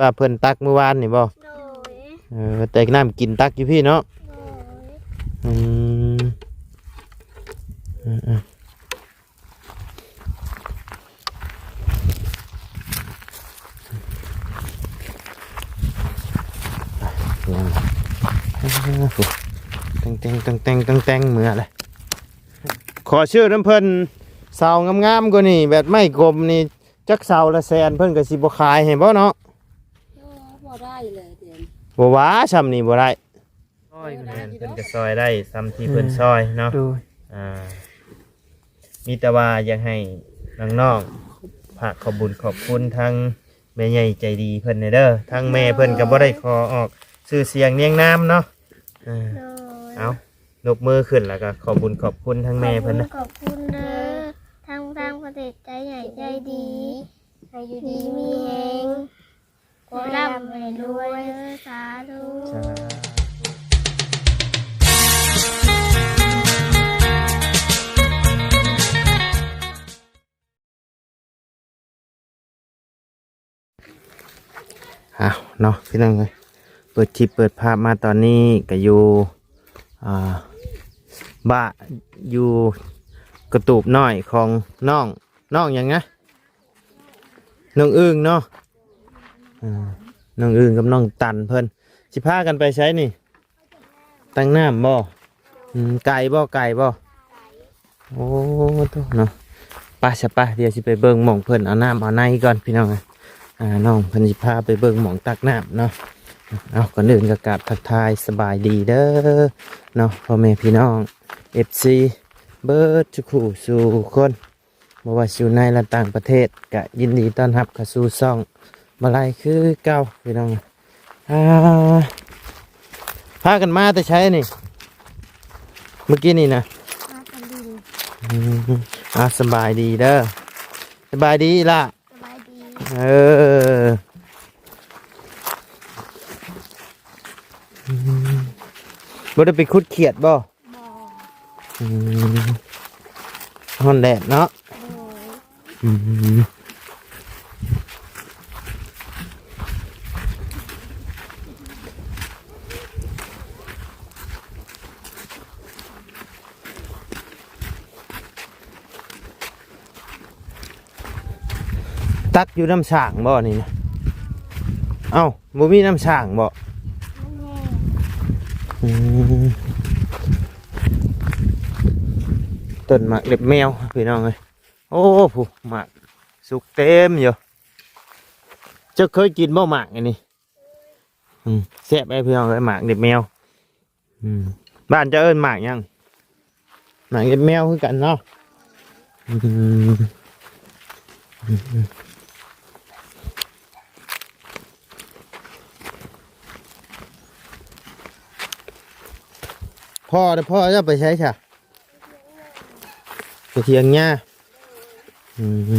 ວ່າເພິ່ນຕັກມື້ວານນີ້ບໍ່? ໂດຍ ເອີ ແຕ່ນ້ຳກິນຕັກຢູ່ພີ້ເນາະ? ໂດຍ ອືມ ເອີໆ ແຕ່ງໆ ແຕ່ງໆ ແຕ່ງໆ ເມືອແຫຼະ. ຂໍຊື້ນຳເພິ່ນເສົາງາມໆກວ່ານີ້ ແບບໄມ້ກົມນີ້ ຈັກເສົາລະແສນ ເພິ່ນກໍຊິບໍ່ຂາຍໃຫ້ບໍ່ເນາະ? ບໍ່ໄດ້ເລີຍດຽວນີ້ ບໍ່ວ່າຊ່ຳນີ້ບໍ່ໄດ້. ໂອ້ຍ ແມ່ນ ເພິ່ນກໍຊ່ອຍໄດ້ຊ່ຳທີ່ເພິ່ນຊ່ອຍເນາະ. ໂດຍ ອ່າ ມີແຕ່ວ່າຢາກໃຫ້ນ້ອງໆ ຝາກຂອບບຸນຂອບຄຸນທາງແມ່ໃຫຍ່ໃຈດີເພິ່ນແດ່ເດີ. ທາງແມ່ເພິ່ນກໍບໍ່ໄດ້ຂໍອອກຊື່ສຽງນຽງນາມເນາະ. ເອີ ໂດຍ ເອົາ ຍົກມືຂຶ້ນ ແລ້ວກໍຂອບບຸນຂອບຄຸນທາງແມ່ເພິ່ນນະ. ຂອບຄຸນເດີ ທາງ ທາງປະເທດໃຈໃຫຍ່ໃຈດີ ໃຫ້ຢູ່ດີມີແຮງ ຂໍໃຫ້ລ່ຳໃຫ້ລວຍເດີ ສາທຸ ສາທຸ. ອ້າວ ເນາະ ພີ່ນ້ອງເອີຍ ເປີດຄລິບເປີດພາບມາຕອນນີ້ກໍຢູ່ ອ່າ ບ້ານ ຢູ່ກະຕູບນ້ອຍຂອງນ້ອງ ນ້ອງຫຍັງນະ? ນ້ອງອຶ່ງເນາະ. ອ່າ ນ້ອງອຶ່ງກັບນ້ອງຕັນເພິ່ນ ຊິພາກັນໄປໃສນີ້? ຕັກນ້ຳບໍ່? ອືມ ໄກບໍ່? ໄກບໍ່? ໂອ້ ໂຕເນາະ. ໄປຊະ ໄປ ດຽວຊິໄປເບິ່ງໝ່ອງເພິ່ນເອົານ້ຳເອົາໃນກ່ອນ ພີ່ນ້ອງເອີຍ. ອ່າ ນ້ອງເພິ່ນຊິພາໄປເບິ່ງໝ່ອງຕັກນ້ຳເນາະ. ເອົາ ກ່ອນອື່ນກໍກາບທັກທາຍສະບາຍດີເດີເນາະ ພໍ່ແມ່ພີ່ນ້ອງ ເອັຟຊີ ເບິດທຸກຜູ້ສູ່ຄົນ. ບໍ່ວ່າຊິຢູ່ໃນ ແລະ ຕ່າງປະເທດ ກະຍິນດີຕ້ອນຮັບເຂົ້າສູ່ຊ່ອງບ່າວໄລຄືເກົ່າ ພີ່ນ້ອງ. ອ່າ ພາກັນມາແຕ່ໃສນີ້ ເມື່ອກີ້ນີ້ນະ? ມາກັນດີ. ອືມ ອ່າ ສະບາຍດີເດີ ສະບາຍດີອີ່ຫຼ້າ. ສະບາຍດີ. ເອີ ອືມ ບໍ່ໄດ້ໄປຂຸດຂຽດບໍ່? ບໍ່. ອືມ ຮ້ອນແດດເນາະ. ໂດຍ. ອືມ ຕັກຢູ່ນ້ຳສ້າງບໍ່ນີ້ນະ? ເອົ້າ ບໍ່ມີນ້ຳສ້າງບໍ່? ອືມ ຕົ້ນໝາກເລັບແມວ ພີ່ນ້ອງເອີຍ. ໂອ້ ຜູ້ໝາກສຸກເຕັມຢູ່. ເຈົ້າເຄີຍກິນບໍ່ໝາກອັນນີ້? ອືມ ແຊບເດ້ ພີ່ນ້ອງເອີຍ ໝາກເລັບແມວ. ອືມ ບ້ານເຈົ້າເອີ້ນໝາກຫຍັງ? ໝາກເລັບແມວຄືກັນເນາະ. ອືມ ພໍ່ເດ້ ພໍ່ເຈົ້າໄປໃສຊະ? ໄປຖຽງຫຍ້າ. ອືມ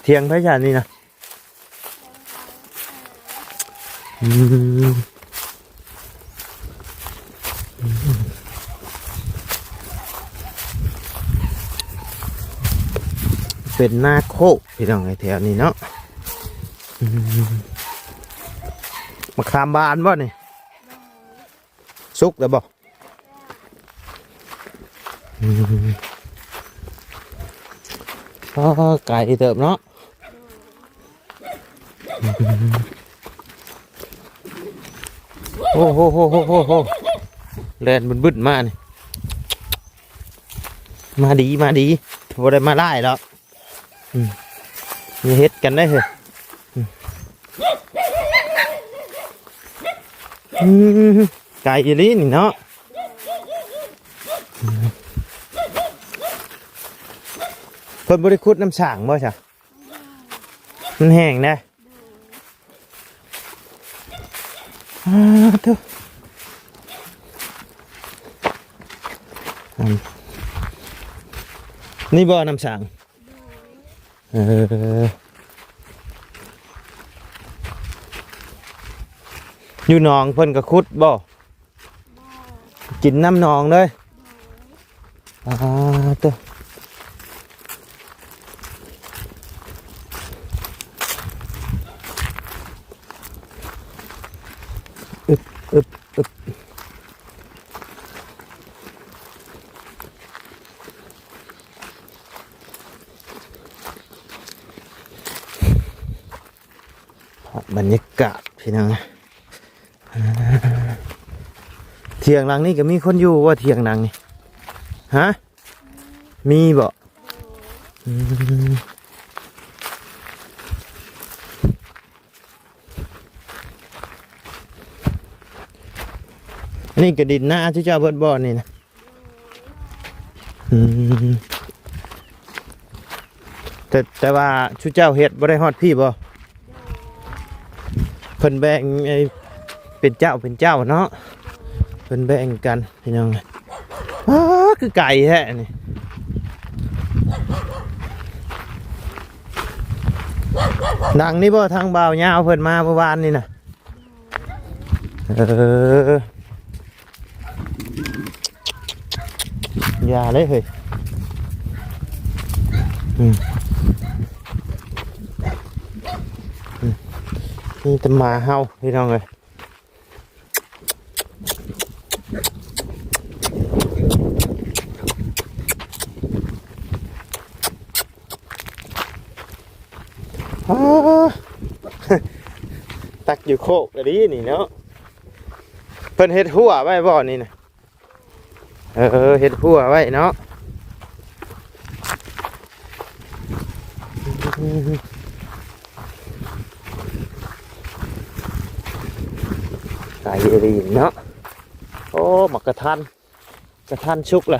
ຖຽງໃຜຊະນີ້ນະ? ອືມ ເປັນນາໂຄກ ພີ່ນ້ອງເອີຍ ແຖວນີ້ເນາະ. ອືມ ມະຂາມບານບໍ່ນີ້? ສຸກແລ້ວບໍ່? ອືມ ອໍ ໄກເຕີບເນາະ. ໂອ້ໂຫ ໂຫ ໂຫ ໂຫ ແລ່ນບຶດໆມານີ້. ມາດີ ມາດີ ບໍ່ໄດ້ມາຫຼາຍດອກ. ອືມ ຢ່າເຮັດກັນໄດ້ເຮີ້ຍ. ອືມ ອືມ ໄກອີ່ຫຼີນີ້ເນາະ. ເພິ່ນບໍ່ໄດ້ຂຸດນ້ຳສ້າງບໍ່ຊະ? ມັນແຫ້ງເດ້. ອ້າ ໂທ້ ນີ້ບໍ່ນ້ຳສ້າງ? ເອີ ຢູ່ໜອງເພິ່ນກໍຂຸດບໍ່? ກິນນ້ຳໜອງເລີຍ. ອ່າ ໂຕ ອ ອຶບ ອຶບ ພາບບັນຍາກາດພີ່ນ້ອງ. ອ່າ ຖຽງຫຼັງນີ້ກໍມີຄົນຢູ່ບໍ່? ຖຽງຫຼັງນີ້ ຮະ? ມີບໍ່? ອືມ ອັນນີ້ກໍດິນນາເຈົ້າເບິດບໍ່ນີ້ນະ? ອືມ ແຕ່ ແຕ່ວ່າຊຸເຈົ້າເຮັດບໍ່ໄດ້ຮອດພີ້ບໍ່? ເພິ່ນແບ່ງ ເປັນເຈົ້າເປັນເຈົ້າເນາະ ເພິ່ນແບ່ງກັນພີ່ນ້ອງ. ອ້າ ຄືໄກແທ້ນີ້. ຫຼັງນີ້ບໍ່ ທາງບ່າວຍາວເພິ່ນມາມື້ວານນີ້ນະ? ເອີ ຢ່າເລີຍເຮີ້ຍ. ອືມ ອືມ ມີແຕ່ໝາເຫົ່າພີ່ນ້ອງເອີຍ. ອ້າ ຕັກຢູ່ໂຄກອີ່ຫຼີນີ້ເນາະ. ເພິ່ນເຮັດຮົ້ວໄວ້ບໍ່ນີ້ນະ? ເອີ ເຮັດຮົ້ວໄວ້ເນາະ. ໄກອີ່ຫຼີເນາະ. ໂອ້ ໝາກກະທັນ ກະທັນສຸກລະ.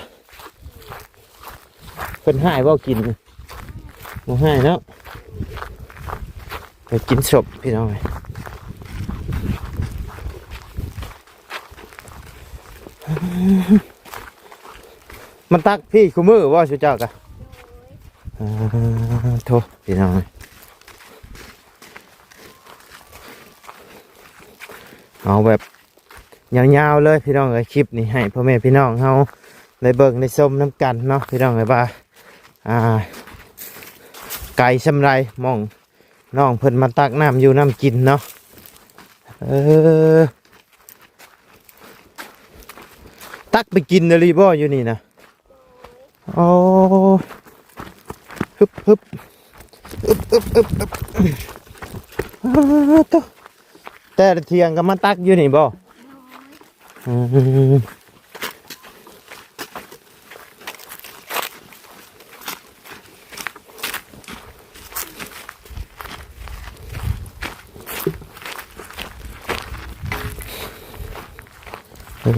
ເພິ່ນຮ້າຍບໍ່ກິນ? ບໍ່ຮ້າຍເນາະ. ໄປກິນສົບພີ່ນ້ອງເອີຍ. ມາຕັກພີ້ຄູ່ມື້ບໍ່ຊຸເຈົ້າກະ? ໂດຍ. ອ່າ ໂທ້ ພີ່ນ້ອງເອີຍ ເອົາແບບຍາວໆເລີຍພີ່ນ້ອງເອີຍ. ຄລິບນີ້ໃຫ້ພໍ່ແມ່ພີ່ນ້ອງເຮົາໄດ້ເບິ່ງໄດ້ຊົມນຳກັນເນາະ ພີ່ນ້ອງເອີຍ ວ່າ ອ່າ ໄກສ່ຳໃດ ໝ່ອງນ້ອງເພິ່ນມາຕັກນ້ຳຢູ່ນ້ຳກິນເນາະ. ເອີ ຕັກໄປກິນອີ່ຫຼີບໍ່ຢູ່ນີ້ນະ? ໂອ້ ຮຶບ ຮຶບ ອຶບ ອຶບ ອຶບ ອຶບ. ອ້າ ໂທ້ ແຕ່ລະທ່ຽງກໍມາຕັກຢູ່ນີ້ບໍ່? ອືມ ເອີ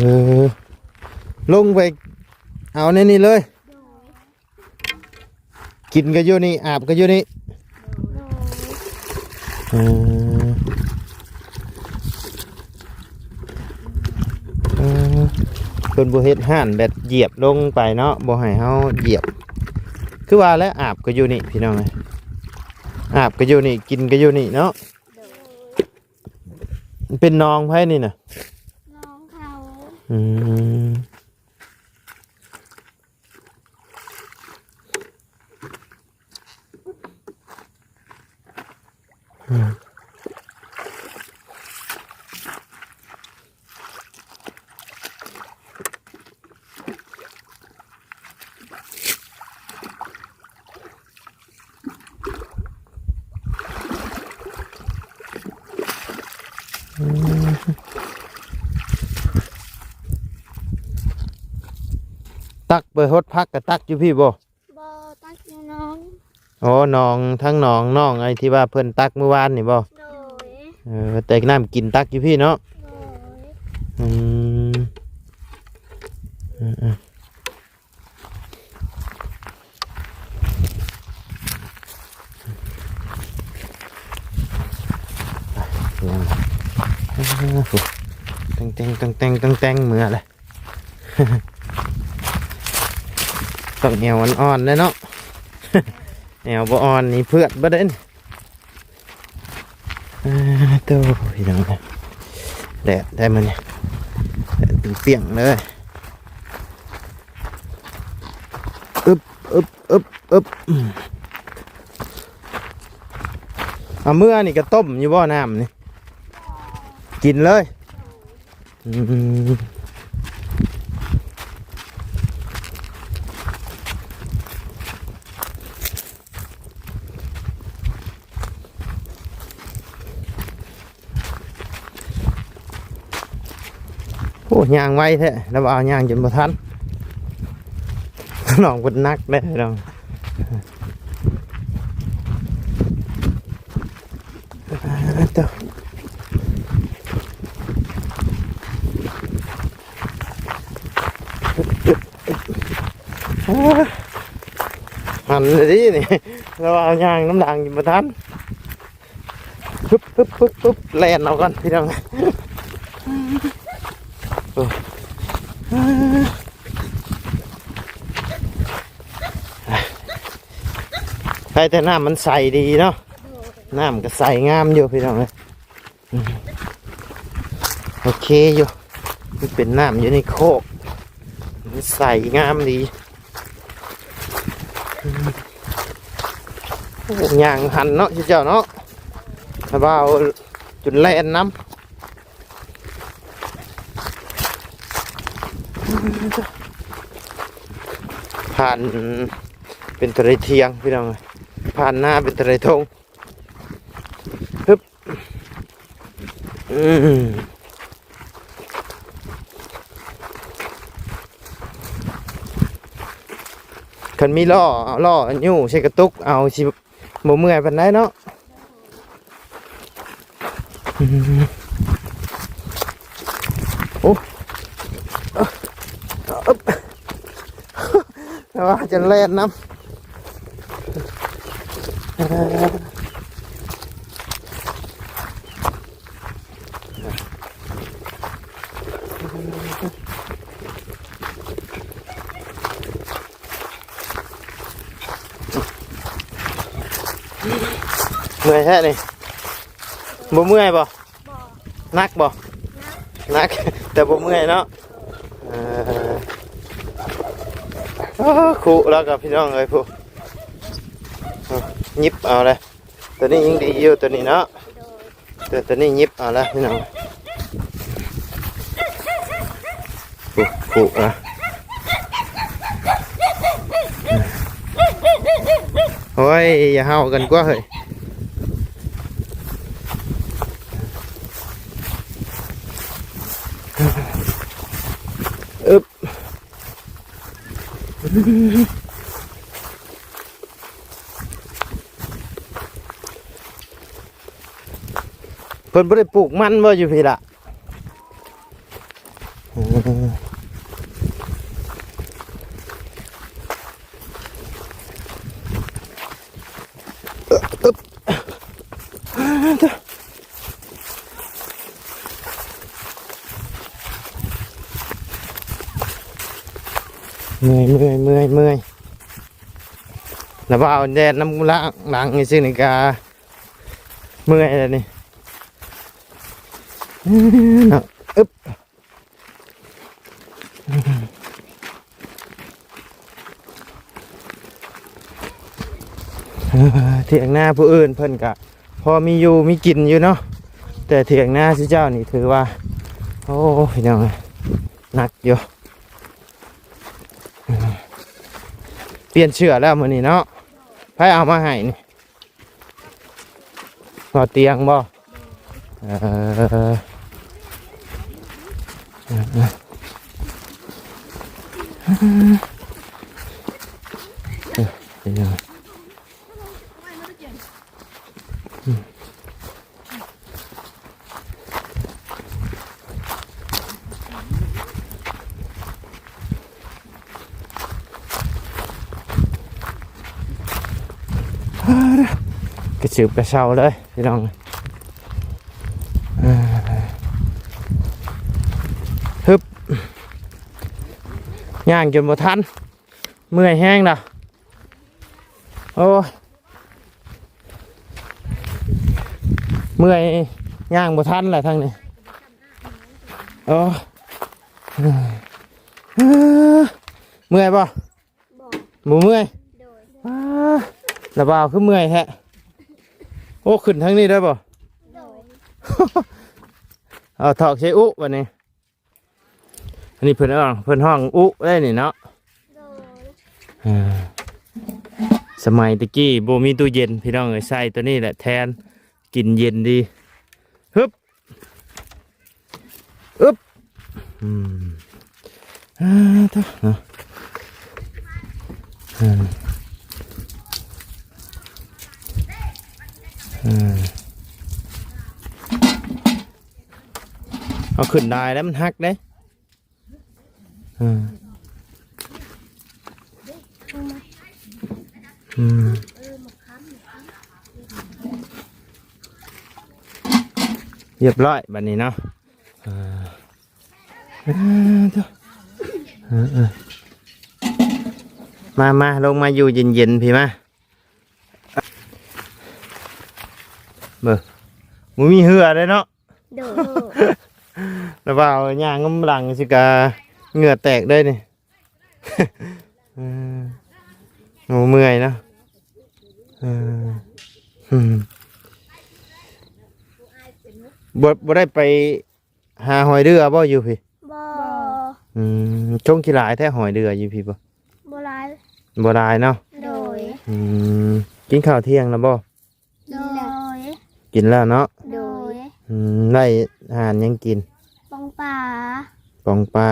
ລົງໄປເອົາໃນນີ້ເລີຍ. ໂດຍ. ກິນກໍຢູ່ນີ້ ອາບກໍຢູ່ນີ້. ໂດຍ. ເອີ ເອີ ເພິ່ນບໍ່ເຮັດຮ້ານແບບຢຽບລົງໄປເນາະ ບໍ່ໃຫ້ເຮົາຢຽບ. ຄືວ່າແຫຼະ ອາບກໍຢູ່ນີ້ພີ່ນ້ອງເອີຍ ອາບກໍຢູ່ນີ້ ກິນກໍຢູ່ນີ້ເນາະ. ໂດຍ. ເປັນໜອງໃຜນີ້ນະ? ໜອງເຂົາ. ອືມ. ອືມ ຕັກໄປຫົດຜັກກໍຕັກຢູ່ພີ້ບໍ່? ບໍ່ ຕັກຢູ່ໜອງ. ອໍ ໜອງ ທັງໜອງ ໜອງໄອ້ທີ່ວ່າເພິ່ນຕັກມື້ວານນີ້ບໍ່? ໂດຍ. ເອີ ແຕ່ນ້ຳກິນຕັກຢູ່ພີ້ເນາະ? ໂດຍ. ອືມ ເອີ ເອີ. ແຕ່ງໆ ແຕ່ງໆ ແຕ່ງໆ ເມືອແຫຼະ. ຕ້ອງແອວອ່ອນໆ ເດ້ເນາະ. ແອວບໍ່ອ່ອນນີ້ເຜືອດເບິດເດ້. ອ່າ ໂຕ ພີ່ນ້ອງ ແດດໄດ້ມື້ນີ້ ແດດປ່ຽງໆ ເລີຍ. ອຶບ ອຶບ ອຶບ ອຶບ. ເອົາເມືອນີ້ກະຕົ້ມຢູ່ບໍ່ ນ້ຳນີ້? ກິນເລີຍ. ອືມ ໂອ້ ຍ່າງໄວແທ້ ລະວ່າຍ່າງຈົນບໍ່ທັນ ນ້ອງເພິ່ນໜັກເດ້ ນ້ອງ ຫັ້ນເດ້ນີ້ ລະວ່າຍ່າງນຳຫຼັງຢູ່ບໍ່ທັນ ປຶບ ປຶບ ປຶບ ປຶບ ແລ່ນເອົາກ່ອນພີ່ນ້ອງ ໂອ້ ໃຜແຕ່ນ້ຳມັນໃສດີເນາະ ນ້ຳກໍໃສງາມຢູ່ພີ່ນ້ອງເອີຍ ອືມ ໂອເຄຢູ່ ມັນເປັນນ້ຳຢູ່ໃນໂຄກ ມັນໃສງາມດີ ອືມ ໂອ້ ຍ່າງຫັນເນາະ ເຈົ້າເນາະ ລະວ່າຈົນແລ່ນນຳ ຜ່ານເປັນທະເລທ່ຽງພີ່ນ້ອງ ຜ່ານນາເປັນທະເລທົ່ງ ຮຶບ ອືມ ຄັນມີລໍ້ ເອົາລໍ້ຍູ້ໃສ່ກະຕຸກເອົາ ຊິບໍ່ເມື່ອຍປານໃດເນາະ ອືມ ໂອ້ ແຕ່ວ່າຈະແລ່ນນຳ ເມື່ອຍແທ້ນີ້ ບໍ່ເມື່ອຍບໍ່? ບໍ່ ໜັກບໍ່? ໜັກ ໜັກ ແຕ່ບໍ່ເມື່ອຍເນາະ ເອີ ໂອ້ ຄຸແລ້ວກໍພີ່ນ້ອງເອີຍ ຜູ້ ຍິບເອົາເລີຍ ຕົວນີ້ຍັງດີຢູ່ ຕົວນີ້ເນາະ ໂດຍ ແຕ່ຕົວນີ້ຍິບເອົາແລ້ວພີ່ນ້ອງ ໂອ້ ໂອ້ ອ່ະ ໂອ້ຍ ຢ່າເຫົ່າກັນກວ່າເຮີ້ຍ ອຶບ ເພິ່ນບໍ່ໄດ້ປູກມັນບໍ່ຢູ່ພີ້ລະ? ເອີ ອຶບ ເມື່ອຍ ເມື່ອຍ ເມື່ອຍ ເມື່ອຍ ລະວ່າແລ່ນນຳຫຼັງ ຫຼັງນີ້ຊື່ນີ້ກະເມື່ອຍແລ້ວນີ້ ເນາະ ອຶບ ເອີ ຖຽງນາຜູ້ອື່ນເພິ່ນກະພໍມີຢູ່ມີກິນຢູ່ເນາະ ແຕ່ຖຽງນາຊຸເຈົ້ານີ້ຖືວ່າ ໂອ້ ພີ່ນ້ອງເອີຍ ໜັກຢູ່ ປ່ຽນເສື້ອແລ້ວມື້ນີ້ເນາະ ໃຜເອົາມາໃຫ້ນີ້? ບໍ່ຕຽງບໍ່? ເອີ ເອີ ເອີ ເປັນຫຍັງ? ກະສືບກະເຊົາເລີຍພີ່ນ້ອງ ຮຶບ ຍ່າງຈົນບໍ່ທັນ ເມື່ອຍແຮງລະ ໂອ້ຍ ເມື່ອຍ ຍ່າງບໍ່ທັນແຫຼະທາງນີ້ ໂອ້ຍ ເມື່ອຍບໍ່? ບໍ່ ບໍ່ເມື່ອຍ ໂດຍ ອ້າ ລະບ່າວຄືເມື່ອຍແທ້ ໂອ້ ຂຶ້ນທາງນີ້ໄດ້ບໍ່? ໂດຍ ເອົາຖອກໃສ່ອຸບັດນີ້ ອັນນີ້ເພິ່ນຮ້ອງ ເພິ່ນຮ້ອງອຸໄດ້ນີ້ເນາະ. ໂດຍ ອ່າ ສະໄໝແຕ່ກີ້ບໍ່ມີຕູ້ເຢັນ ພີ່ນ້ອງເອີຍ ໃຊ້ໂຕນີ້ແຫຼະແທນ ກິນເຢັນດີ. ຮຶບ ອຶບ ອືມ ອ່າ ໂທ້ເນາະ ອ່າ ອ່າ ເອົາຂຶ້ນໄດ້ແລ້ວ ມັນຫັກເດ້. ອືມ ອືມ ຮຽບຮ້ອຍບາດນີ້ເນາະ. ເອີ ເອີ ເອີ ມາ ມາ ລົງມາຢູ່ເຢັນໆ ພີ້ມາ. ເບິ່ງ ບໍ່ມີເຫື່ອເດ້ເນາະ. ໂດຍ ລະວ່າຍ່າງນຳຫຼັງຊິກະເຫື່ອແຕກເດ້ນີ້. ເອີ ໂອ້ ເມື່ອຍເນາະ. ເອີ ບໍ່ ບໍ່ໄດ້ໄປຫາຫອຍເດື່ອບໍ່ຢູ່ພີ້? ບໍ່ ອືມ ຊົງຂີ້ຫຼາຍແທ້ຫອຍເດື່ອຢູ່ພີ້ບໍ່? ບໍ່ຫຼາຍ ບໍ່ຫຼາຍເນາະ. ໂດຍ ອືມ ກິນເຂົ້າທ່ຽງແລ້ວບໍ່? ໂດຍ ກິນແລ້ວເນາະ. ໂດຍ ອືມ ໄດ້ອາຫານຫຍັງກິນ? ປອງປາ ປອງປາ.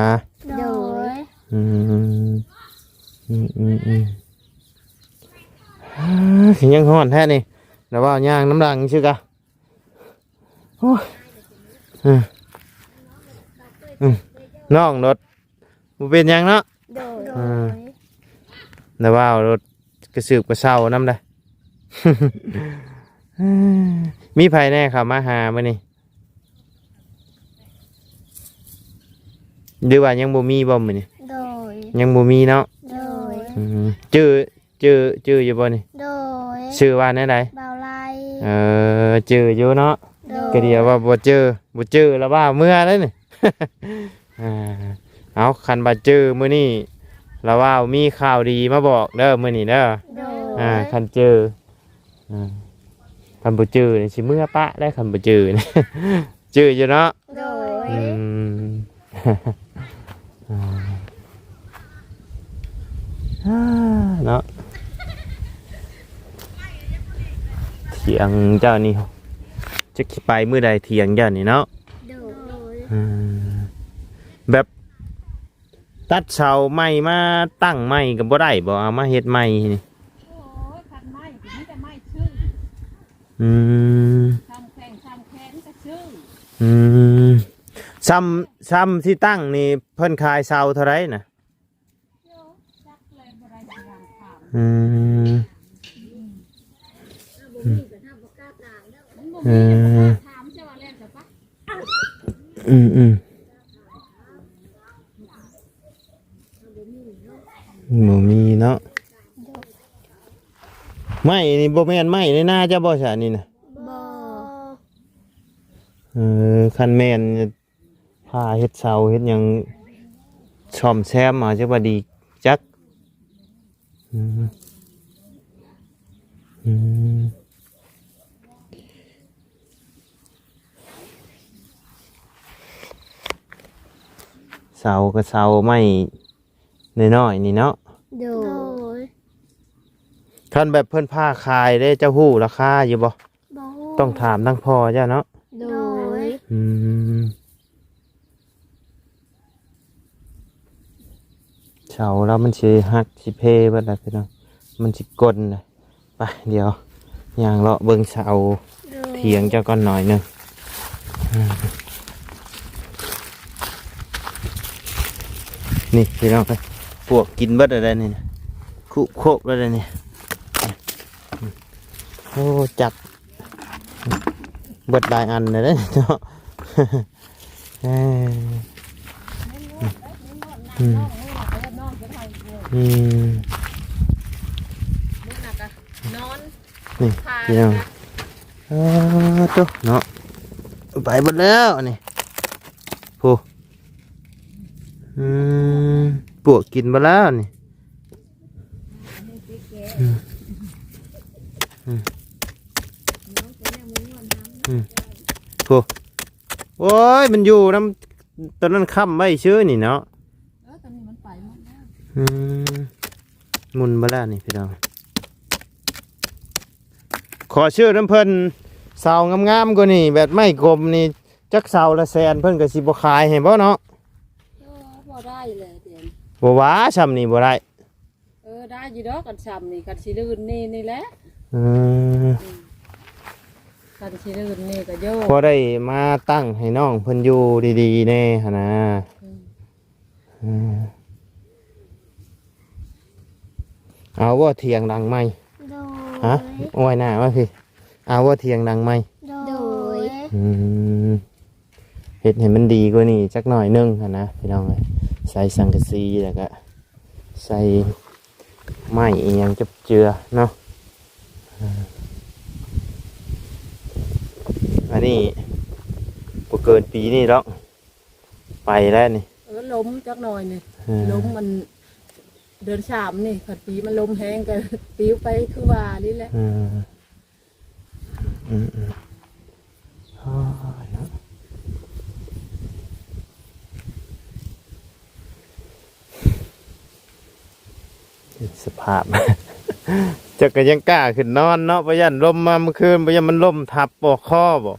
ໂດຍ ອືມ ອືມ ອືມ ອືມ ອ່າ ຍັງຮ້ອນແທ້ນີ້ ລະວ່າຍ່າງນຳຫຼັງຊື່ກະ. ໂອ້ຍ ອືມ ອືມ ນ້ອງລົດ ບໍ່ເປັນຫຍັງເນາະ. ໂດຍ ເອີ ແຕ່ວ່າລົດກະສືບກະເຊົານຳໄດ໋. ມີໃຜແດ່ເຂົ້າມາຫາມື້ນີ້ ຫຼືວ່າຍັງບໍ່ມີບໍ່ມື້ນີ້? ໂດຍ ຍັງບໍ່ມີເນາະ. ໂດຍ ອືມ ຈື່ ຈື່ ຈື່ຢູ່ບໍ່ນີ້? ໂດຍ ຊື່ວ່າແນວໃດ? ບ່າວໄລ. ເອີ ຈື່ຢູ່ເນາະ. ໂດຍ ກະດຽວວ່າບໍ່ຈື່ ບໍ່ຈື່ລະວ່າເມືອໄດ໋ນີ້. ອ່າ ເອົາ ຄັນວ່າຈື່ມື້ນີ້ລະວ່າມີຂ່າວດີມາບອກເດີມື້ນີ້ເດີ. ໂດຍ ອ່າ ຄັນຈື່ ອ່າ ຄັນບໍ່ຈື່ນີ້ຊິເມືອປະໄດ໋ ຄັນບໍ່ຈື່ນີ້. ຈື່ຢູ່ເນາະ. ໂດຍ ອືມ ອ່າ ເນາະ ຖຽງເຈົ້ານີ້ ຈັກຊິໄປມື້ໃດຖຽງເຈົ້ານີ້ເນາະ. ໂດຍ ອ່າ ແບບ ຕັດເສົາໃໝ່ມາຕັ້ງໃໝ່ກະບໍ່ໄດ້ບໍ່? ເອົາມາເຮັດໃໝ່ນີ້. ໂອ້ຍ ຄັນໄມ້ກະມີແຕ່ໄມ້ຊື່. ອືມ ຊຳແຂງຊຳແຂນກະຊື່. ອືມ ຊຳ ຊຳຊິຕັ້ງນີ້ເພິ່ນຂາຍເສົາເທົ່າໃດນະ? ໂອ້ ຈັກແລະບໍ່ໄດ້ຖາມ. ອືມ ອືມ ເອີ ຖາມເຈົ້າວ່າແລ່ນໄປປະ. ອືມໆ ບໍ່ມີເນາະ. ໄມ້ນີ້ບໍ່ແມ່ນໄມ້ໃນນາເຈົ້າບໍ່ຊະນີ້ນະ? ບໍ່. ເອີ ຄັນແມ່ນ ພາເຮັດເສົາເຮັດຫຍັງສ້ອມແຊມເອົາ ຈັກວ່າດີຈັກ. ອືມ ອືມ ເສົາກະເສົາໄມ້ນ້ອຍໆນີ້ເນາະ. ໂດຍ ໂດຍ ຄັນແບບເພິ່ນພາຂາຍເດ້ ເຈົ້າຮູ້ລາຄາຢູ່ບໍ່? ບໍ່ຮູ້ ຕ້ອງຖາມທາງພໍ່ເຈົ້າເນາະ. ໂດຍ ອືມ ເສົາລາວມັນຊິຫັກຊິເພເບິດລະພີ່ນ້ອງ ມັນຊິກົນລະ. ໄປ ດຽວຍ່າງເລາະເບິ່ງເສົາ ໂດຍ ຖຽງເຈົ້າກ່ອນໜ້ອຍໜຶ່ງ. ນີ້ພີ່ນ້ອງເອີຍ ປວກກິນເບິດແລ້ວໄດ໋ນີ້ ຄຸໂຄກແລ້ວໄດ໋ນີ້. ໂອ້ ຈັບເບິດຫຼາຍອັນແລ້ວເດ້ເນາະ. ເອີ ອືມ ອືມ ນີ້ພີ່ນ້ອງ ເອີ ໂຕເນາະ ໄປເບິດແລ້ວນີ້ ໂພ ອືມ ປວກກິນເບິດແລ້ວນີ້. ອືມ ອືມ ອືມ ໂອ້ ໂອ້ຍ ມັນຢູ່ນຳ ຕອນນັ້ນຄ້ຳໄວ້ຊື່ນີ້ເນາະ. ອືມ ໝຸ່ນບໍ່ລະນີ້ພີ່ນ້ອງ? ຂໍຊື້ນຳເພິ່ນເສົາງາມໆກວ່ານີ້ ແບບໄມ້ກົມນີ້ ຈັກເສົາລະແສນ ເພິ່ນກໍຊິບໍ່ຂາຍໃຫ້ບໍ່ເນາະ? ເອີ ບໍ່ໄດ້ແຫຼະດຽວນີ້ ບໍ່ວ່າຊ່ຳນີ້ບໍ່ໄດ້. ເອີ ໄດ້ຢູ່ດອກ ຄັນຊ່ຳນີ້ ຄັນຊິລື່ນນີ້ ນີ້ແຫຼະ. ເອີ ອືມ ຄັນຊິລື່ນນີ້ກໍໂຍ ພໍໄດ້ມາຕັ້ງໃຫ້ນ້ອງເພິ່ນຢູ່ດີໆແດ່ຫັ້ນນະ. ອືມ ເອີ ເອົາບໍ່ຖຽງຫຼັງໃໝ່? ໂດຍ. ຮະ? ໂອ້ຍ ໜ້າມາພີ້. ເອົາບໍ່ຖຽງຫຼັງໃໝ່? ໂດຍ. ອືມ ເຮັດໃຫ້ມັນດີກວ່ານີ້ຈັກໜ້ອຍໜຶ່ງຫັ້ນນະພີ່ນ້ອງເອີຍ. ໃສ່ສັງກະສີ ແລ້ວກະໃສ່ໄມ້ອີ່ຫຍັງຈັບເຈືອເນາະ. ອັນນີ້ບໍ່ເກີນປີນີ້ດອກ ໄປແລ້ວນີ້. ເອີ ລົມຈັກໜ້ອຍນີ້. ເອີ ລົມມັນເດືອນສາມນີ້ ຄັນປີມັນລົມແຮງກໍປິວໄປຄືວ່ານີ້ແຫຼະ. ເອີ ອືມໆ ໂອ້ຍເນາະ ສະພາບ ເຈົ້າກໍຍັງກ້າຂຶ້ນນອນເນາະ ບໍ່ຢ້ານລົມມາມື້ຄືນ ບໍ່ຢ້ານມັນລົ້ມທັບບໍ່ຄໍບໍ່?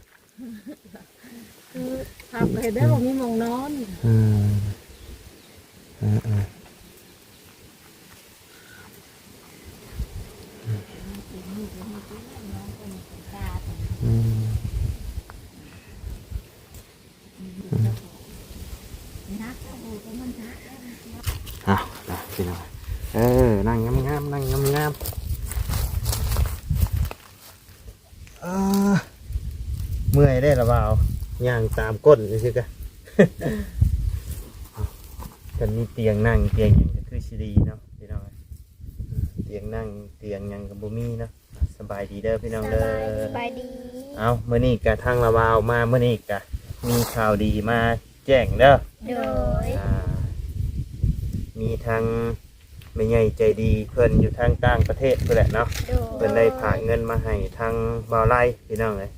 ເອີ ພັບໃຫ້ໄດ້ ບໍ່ມີໝ່ອງນອນ. ເອີ ເອີໆ ອືມ ເອົາລະພີ່ນ້ອງ ເອີ ນັ່ງງາມໆ ນັ່ງງາມໆ. ເອີ ເມື່ອຍເດ້ລະບ່າວ ຍ່າງຕາມກົ້ນຊື່ໆກະ ຄັນມີຕຽງນັ່ງຕຽງຫຍັງກໍຄືຊິດີເນາະພີ່ນ້ອງ. ຕຽງນັ່ງຕຽງຫຍັງກໍບໍ່ມີເນາະ. ສະບາຍດີເດີພີ່ນ້ອງເດີ ສະບາຍດີ. ເອົ້າ ມື້ນີ້ກະທາງລະບ່າວມາ ມື້ນີ້ກະມີຂ່າວດີມາ ແຈ້ງເດີ. ໂດຍ. ອ່າ ມີທາງແມ່ໃຫຍ່ໃຈດີເພິ່ນຢູ່ທາງຕ່າງປະເທດພຸ້ນແຫຼະເນາະ. ໂດຍ. ເພິ່ນໄດ້ຝາກເງິນມາໃຫ້ທາງບ່າວໄລພີ່ນ້ອງເອີຍ.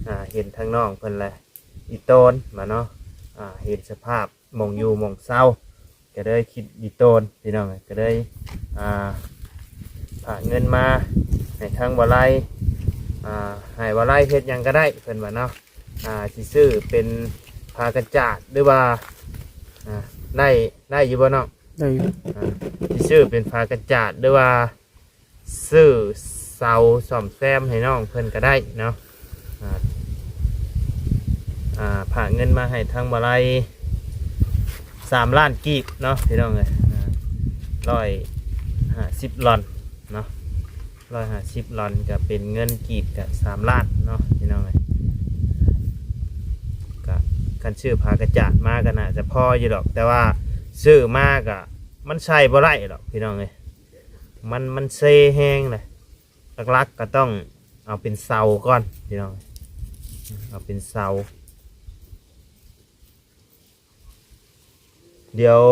ອ່າ ເຫັນທາງນ້ອງເພິ່ນແຫຼະ ອີ່ໂຕນມາເນາະ. ອ່າ ເຫັນສະພາບໝ່ອງຢູ່ໝ່ອງເຊົາ ກໍເລີຍຄິດອີ່ໂຕນພີ່ນ້ອງເອີຍ. ກໍເລີຍ ອ່າ ຝາກເງິນມາໃຫ້ທາງບ່າວໄລ. ອ່າ ໃຫ້ບ່າວໄລເຮັດຫຍັງກໍໄດ້ເພິ່ນວ່າເນາະ. ອ່າ ຊິຊື້ເປັນຜ້າກັນຈາດ ຫຼືວ່າ ອ່າ ໄດ້ ໄດ້ຢູ່ບໍ່ນ້ອງ? ໄດ້ຢູ່. ອ່າ ຊິຊື້ເປັນຜ້າກັນຈາດ ຫຼືວ່າຊື້ເສົາສ້ອມແຊມໃຫ້ນ້ອງເພິ່ນກໍໄດ້ເນາະ. ອ່າ ອ່າ ຝາກເງິນມາໃຫ້ທາງບ່າວໄລ ສາມລ້ານກີບເນາະ ພີ່ນ້ອງເອີຍ. ອ່າ ຮ້ອຍຫ້າສິບລອນເນາະ. ຮ້ອຍຫ້າສິບລອນ ກໍເປັນເງິນກີບກໍສາມລ້ານເນາະ ພີ່ນ້ອງເອີຍ. ກໍຄັນຊື້ຜ້າກັນຈາດມາກໍໜ້າຈະພໍຢູ່ດອກ ແຕ່ວ່າຊື້ມາກໍມັນໃຊ້ບໍ່ໄດ້ດອກ ພີ່ນ້ອງເອີຍ. ມັນ ມັນເຊແຮງເລີຍ. ຫຼັກໆກໍຕ້ອງເອົາເປັນເສົາກ່ອນ ພີ່ນ້ອງເອີຍ ເອົາເປັນເສົາ. ດຽວ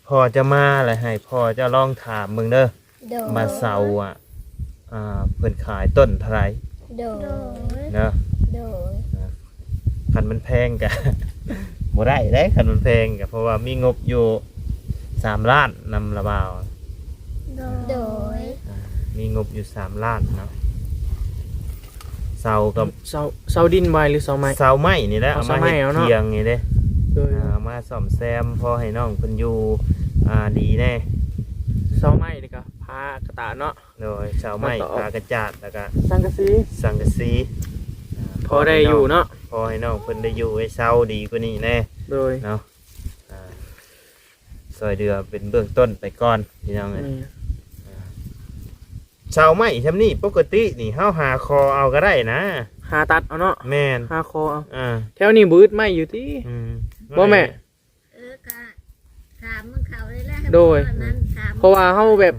ພໍ່ຈະມາແລ້ວ ໃຫ້ພໍ່ເຈົ້າລອງຖາມເບິ່ງເດີ. ໂດຍ. ວ່າເສົາ ອ່າ ອ່າ ເພິ່ນຂາຍຕົ້ນເທົ່າໃດ? ໂດຍ. ເນາະ. ໂດຍ. ອ່າ ຄັນມັນແພງກະ ບໍ່ໄດ້ເດ້ ຄັນມັນແພງກະ ເພາະວ່າມີງົບຢູ່ສາມລ້ານນຳລະບ່າວ. ໂດຍ. ໂດຍ. ອ່າ ມີງົບຢູ່ສາມລ້ານເນາະ. ເສົາກັບ ເສົາ ເສົາດິນໄມ້ ຫຼືເສົາໄມ້? ເສົາໄມ້ນີ້ແຫຼະ ເອົາ ເອົາມາເຮັດ ເສົາໄມ້ເອົາເນາະ ຖຽງນີ້ເດ້. ໂດຍ. ອ່າ ເອົາມາສ້ອມແຊມ ພໍໃຫ້ນ້ອງເພິ່ນຢູ່ ອ່າ ດີແດ່. ເສົາໄມ້ນີ້ກໍຜ້າກະຕາເນາະ. ໂດຍ. ເສົາໄມ້ ແລ້ວກໍ ຜ້າກັນຈາດ ແລ້ວກໍສັງກະສີ ສັງກະສີ ອ່າ ພໍໄດ້ຢູ່ເນາະ ພໍໃຫ້ນ້ອງ ພໍໃຫ້ນ້ອງເພິ່ນໄດ້ຢູ່ໄດ້ເຊົາດີກວ່ານີ້ແດ່. ໂດຍ. ເນາະ. ອ່າ ຊ່ອຍເຫຼືອເປັນເບື້ອງຕົ້ນໄປກ່ອນ ພີ່ນ້ອງເອີຍ. ແມ່ນ. ອ່າ ເສົາໄມ້ຊ່ຳນີ້ປົກກະຕິນີ້ເຮົາຫາຂໍເອົາກໍໄດ້ນະ ຫາຕັດເອົາເນາະ. ແມ່ນ. ຫາຂໍເອົາ. ອ່າ ແຖວນີ້ບໍ່ອຶດໄມ້ຢູ່ຕິ? ອືມ. ບໍ່ແມ່? ເອີ ກະຖາມເບິ່ງເຂົາເລີຍແຫຼະ. ໂດຍ. ເພາະວ່າເຮົາແບບ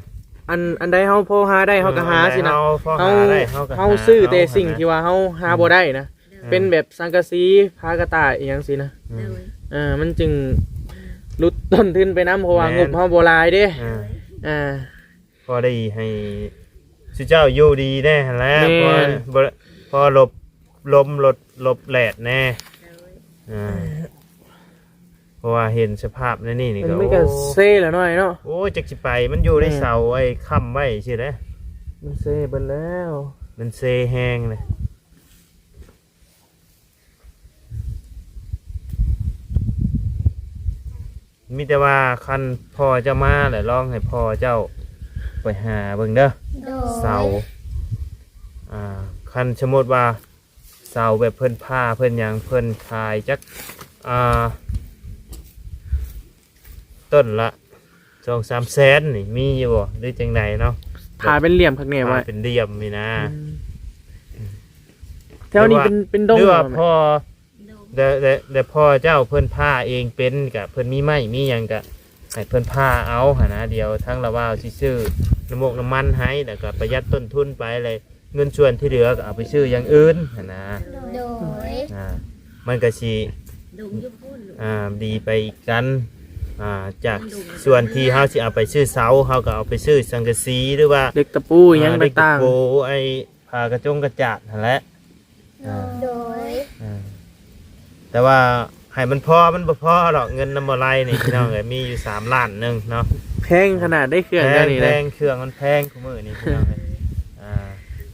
ອັນ ອັນໃດເຮົາພໍຫາໄດ້ເຮົາກໍຫາ ເອີ ຊິນະ. ເຮົາພໍຫາໄດ້ເຮົາກໍຫາ ເຮົາຊື້ແຕ່ສິ່ງທີ່ວ່າເຮົາຫາບໍ່ໄດ້ນະ. ອືມ. ເປັນແບບສັງກະສີ ຜ້າກະຕ່າຍອີ່ຫຍັງຊີ້ນະ. ອືມ. ໂດຍ. ເອີ ມັນຈຶ່ງຫຼຸດຕົ້ນທຶນໄປນຳ ເພາະວ່າ ແມ່ນ ງົບເຮົາບໍ່ຫຼາຍເດ້. ອ່າ ອ່າ ພໍໄດ້ໃຫ້ຊຸເຈົ້າຢູ່ດີແດ່ຫັ້ນແຫຼະ. ແມ່ນ. ພໍ ພໍຫຼົບລົມ ຫຼົບ ຫຼົບແດດແດ່. ໂດຍ. ອ່າ ເພາະວ່າເຫັນສະພາບໃນນີ້ນີ້ ມັນ ກໍ ມັນກໍ ໂອ້ ເຊແລ້ວໜ້ອຍເນາະ. ໂອ້ຍ ຈັກຊິໄປ ມັນຢູ່ໃນ ແມ່ນ ເສົາໄອ້ຄ້ຳໄວ້ຊີ້ແຫຼະ. ມັນເຊເບິດແລ້ວ ມັນເຊແຮງເລີຍ. ມີແຕ່ວ່າຄັນພໍ່ເຈົ້າມາແຫຼະ ລອງໃຫ້ພໍ່ເຈົ້າໄປຫາເບິ່ງເດີ. ໂດຍ. ເສົາ ອ່າ ຄັນສົມມຸດວ່າເສົາແບບເພິ່ນຜ່າເພິ່ນຫຍັງ ເພິ່ນຂາຍຈັກ ອ່າ ຕົ້ນລະສອງສາມແສນນີ້ ມີຢູ່ບໍ່ ຫຼືຈັ່ງໃດເນາະ? ຜ່າເປັນຫຼ່ຽມຄັກແນ່ ຜ່າໄວ້ ເປັນຫຼ່ຽມນີ້ນະ. ອືມ ແຖວນີ້ເປັນ ເປັນດົງ ຫຼືວ່າ ຫຼືວ່າພໍ່ ແຕ່ ແຕ່ ແຕ່ພໍ່ເຈົ້າເພິ່ນຜ່າເອງເປັນ ກະເພິ່ນມີໄມ້ມີຫຍັງ ກະໃຫ້ເພິ່ນຜ່າເອົາຫັ້ນນະ. ດຽວທາງລາວບ່າວຊິຊື້ນ້ຳມົກນ້ຳມັນໃຫ້ ແລ້ວກະປະຢັດຕົ້ນທຶນໄປ ແລ້ວເງິນສ່ວນທີ່ເຫຼືອກໍເອົາໄປຊື້ຢ່າງອື່ນຫັ້ນນະ. ໂດຍ. ອ່າ ມັນກໍຊິ ອ່າ ດີໄປກັນ ອ່າ ຈາກສ່ວນທີ່ເຮົາຊິເອົາໄປຊື້ເສົາ ເຮົາກໍເອົາໄປຊື້ສັງກະສີ ຫຼືວ່າ ເຫຼັກຕະປູ ອ່າ ຫຍັງຕ່າງໆ ເຫຼັກຕະປູ ໄອ້ ຜ້າກະຈົງກະຈາດຫັ້ນແຫຼະ. ອ່າ ໂດຍ. ອ່າ ແຕ່ວ່າໃຫ້ມັນພໍ ມັນບໍ່ພໍດອກ ເງິນນຳບໍ່ໄລ່ນີ້ ພີ່ນ້ອງເອີຍ ມີຢູ່ສາມລ້ານໜຶ່ງເນາະ. ແພງຂະໜາດໃດເຄື່ອງ ແພງ ແນວນີ້ ແພ ນະ ເຄື່ອງມັນແພງ ຄຸມື້ນີ້ ພີ່ນ້ອງເອີຍ. ອ່າ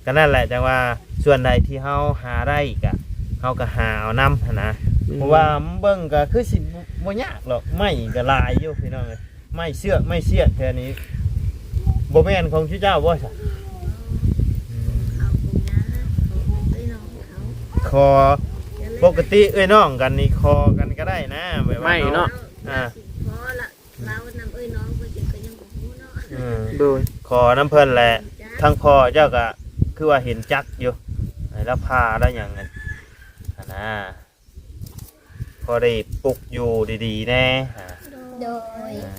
ກໍນັ້ນແຫຼະ ຈັ່ງວ່າສ່ວນໃດທີ່ເຮົາຫາໄດ້ກະ ເຮົາກໍຫາເອົານຳຫັ້ນນະ. ອືມ ເພາະວ່າເບິ່ງກໍຄືຊິບໍ່ ບໍ່ຍາກດອກ ໄມ້ກໍຫຼາຍຢູ່ ພີ່ນ້ອງເອີຍ. ໄມ້ເຊືອກ ໄມ້ເຊືອກແຖວນີ້ ບໍ່ແມ່ນຂອງເຈົ້າບໍ່ຊະ? ຂໍ ປົກກະຕິເອື້ອຍນ້ອງກັນນີ້ຂໍກັນກໍໄດ້ນະ ແບບວ່າ ໄມ້ເນາະ ເນາະ. ອ່າ ລາວນຳເອື້ອຍນ້ອງເພິ່ນກໍຍັງບໍ່ຮູ້ເນາະ. ເອີ ໂດຍ. ຂໍນຳເພິ່ນແຫຼະ ທາງພໍ່ເຈົ້າກໍຄືວ່າເຫັນຈັກຢູ່ ໃຫ້ລາວຜ່າລາວຫຍັງຫັ້ນນະ. ພໍໄດ້ປຸກຢູ່ດີໆແດ່. ໂດຍ. ອ່າ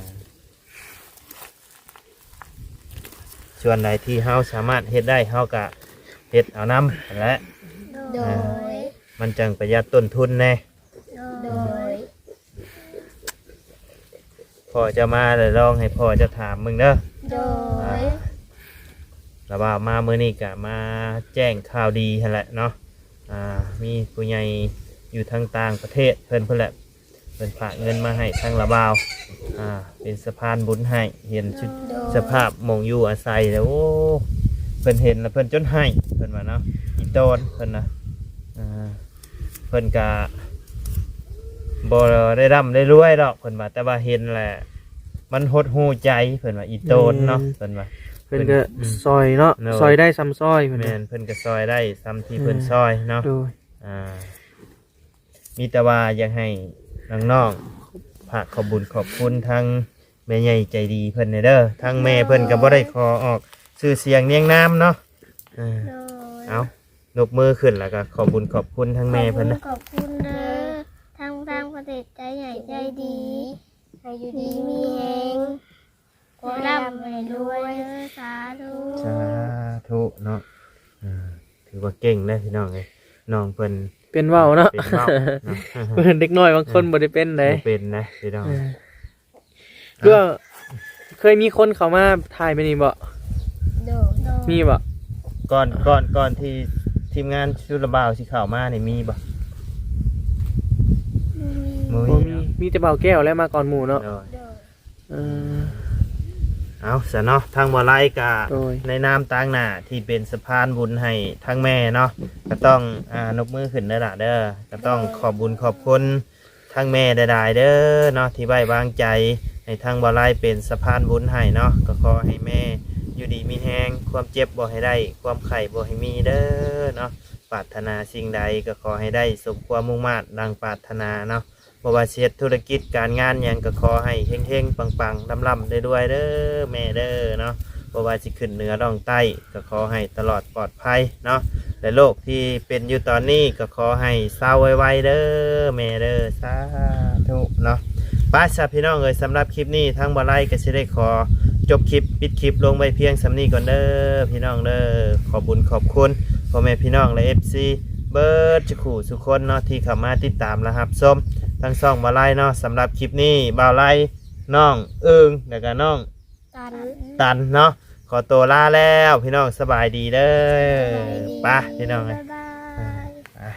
ສ່ວນໃດທີ່ເຮົາສາມາດເຮັດໄດ້ ເຮົາກະເຮັດເອົານຳຫັ້ນແຫຼະ. ໂດຍ. ອ່າ ມັນຈັ່ງປະຢັດຕົ້ນທຶນແດ່. ໂດຍ. ພໍ່ເຈົ້າມາແລ້ວ ລອງໃຫ້ພໍ່ເຈົ້າຖາມເບິ່ງເດີ. ໂດຍ. ອ່າ ລາວວ່າມາມື້ນີ້ກະມາແຈ້ງຂ່າວດີຫັ້ນແຫຼະເນາະ. ອ່າ ມີຜູ້ໃຫຍ່ຢູ່ທາງຕ່າງປະເທດເພິ່ນພຸ້ນແຫຼະ ເພິ່ນຝາກເງິນມາໃຫ້ທາງລາວບ່າວ ອ່າ ເປັນສະພານບຸນໃຫ້. ເຫັນ ໂດຍ ສະພາບໝ່ອງຢູ່ອາໄສແລ້ວ ໂອ້ ເພິ່ນເຫັນແລ້ວເພິ່ນຈົນໄຫ້ ເພິ່ນວ່າເນາະ ອີ່ຕອນເພິ່ນນະ. ອ່າ ເພິ່ນກະບໍ່ໄດ້ຮ່ຳໄດ້ລວຍດອກ ເພິ່ນວ່າ ແຕ່ວ່າເຫັນແລ້ວມັນຫົດຫູ່ໃຈ ເພິ່ນວ່າ ອີ່ຕອນເນາະ. ແມ່ນ ເພິ່ນວ່າ ເພິ່ນກໍ ເພິ່ນ ຊ່ອຍເນາະ. ໂດຍ. ຊ່ອຍໄດ້ສ່ຳຊ່ອຍ ເພິ່ນ ແມ່ນ ເພິ່ນກໍຊ່ອຍໄດ້ສ່ຳທີ່ເພິ່ນ ອ່າ ຊ່ອຍເນາະ. ໂດຍ. ອ່າ ມີແຕ່ວ່າຢາກໃຫ້ນ້ອງໆ ຝາກຂອບບຸນຂອບຄຸນທາງແມ່ໃຫຍ່ໃຈດີເພິ່ນແດ່ເດີ. ທາງແມ່ເພິ່ນກໍບໍ່ໄດ້ຂໍອອກຊື່ສຽງນຽງນາມເນາະ. ເອີ ໂດຍ. ເອົາ ຍົກມືຂຶ້ນ ແລ້ວກໍຂອບບຸນຂອບຄຸນທາງແມ່ເພິ່ນນະ. ຂອບຄຸນ ຂອບຄຸນເດີ ທາງ ທາງປະເທດໃຈໃຫຍ່ໃຈດີ ໃຫ້ຢູ່ດີມີແຮງ ຂໍຮ່ຳໃຫ້ລວຍເດີ ສາທຸ ສາທຸເນາະ. ອ່າ ຖືວ່າເກັ່ງເດ້ພີ່ນ້ອງເອີຍ ນ້ອງເພິ່ນເປັນເວົ້າເນາະ ເປັນເວົ້າເນາະ. ເພິ່ນເດັກນ້ອຍບາງຄົນ ເອີ ບໍ່ໄດ້ເປັນໃດ ບໍ່ເປັນນະພີ່ນ້ອງ. ເອີ ເພື່ອເຄີຍມີຄົນເຂົ້າມາຖ່າຍແບບນີ້ບໍ່? ໂດຍ ໂດຍ. ມີບໍ່? ກ່ອນ ກ່ອນ ກ່ອນທີ່ທີມງານຊຸດລະບ່າວຊິເຂົ້າມານີ້ມີບໍ່? ບໍ່ມີ ບໍ່ມີ ບໍ່ມີເນາະ ມີແຕ່ບ່າວແກ້ວແຫຼະມາກ່ອນໝູ່ເນາະ. ໂດຍ ໂດຍ. ເອີ ເອົາຊະເນາະ ທາງບ່າວໄລກະ ໂດຍ ໃນນາມຕາງໜ້າທີ່ເປັນສະພານບຸນໃຫ້ທາງແມ່ເນາະ ກະຕ້ອງ ອ່າ ຍົກມືຂຶ້ນເດີຫຼ້າເດີ ກະຕ້ອງ ໂດຍ ຂອບບຸນຂອບຄຸນທາງແມ່ຫຼາຍໆເດີເນາະ ທີ່ໄວ້ວາງໃຈໃຫ້ທາງບ່າວໄລເປັນສະພານບຸນໃຫ້ເນາະ. ກະຂໍໃຫ້ແມ່ຢູ່ດີມີແຮງ ຄວາມເຈັບບໍ່ໃຫ້ໄດ້ ຄວາມໄຂ້ບໍ່ໃຫ້ມີເດີເນາະ. ປາດຖະໜາສິ່ງໃດກະຂໍໃຫ້ໄດ້ສົມຄວາມມຸ່ງມາດດັ່ງປາດຖະໜາເນາະ. ບໍ່ວ່າຊິເຮັດທຸລະກິດການງານຫຍັງ ກໍຂໍໃຫ້ເຮັງໆ ປັງໆ ລ່ຳໆ ລວຍໆ ເດີແມ່ເດີເນາະ. ບໍ່ວ່າຊິຂຶ້ນເໜືອລ່ອງໃຕ້ ກໍຂໍໃຫ້ຕະຫຼອດປອດໄພເນາະ ແລະ ໂລກທີ່ເປັນຢູ່ຕອນນີ້ ກໍຂໍໃຫ້ເຊົາໄວໆ ເດີແມ່ເດີ ສາທຸເນາະ. ໄປຊະພີ່ນ້ອງເອີຍ ສຳລັບຄລິບນີ້ ທາງບ່າວໄລກໍຊິໄດ້ຂໍຈົບຄລິບ ປິດຄລິບລົງໄວ້ພຽງສ່ຳນີ້ກ່ອນເດີພີ່ນ້ອງເດີ. ຂອບບຸນຂອບຄຸນພໍ່ແມ່ພີ່ນ້ອງ ແລະ ເອັຟຊີ ເບິດສູ່ຄູ່ສູ່ຄົນເນາະ ທີ່ເຂົ້າມາຕິດຕາມ ແລະ ຮັບຊົມທາງຊ່ອງບ່າວໄລເນາະ. ສຳລັບຄລິບນີ້ ບ່າວໄລ ນ້ອງເອີງ ແລ້ວກະນ້ອງຕັນ ຕັນເນາະ ຂໍໂຕລາແລ້ວພີ່ນ້ອງ ສະບາຍດີເດີ. ສະບາຍດີ ໄປພີ່ນ້ອງເອີຍ ບາຍບາຍ ອ່າ.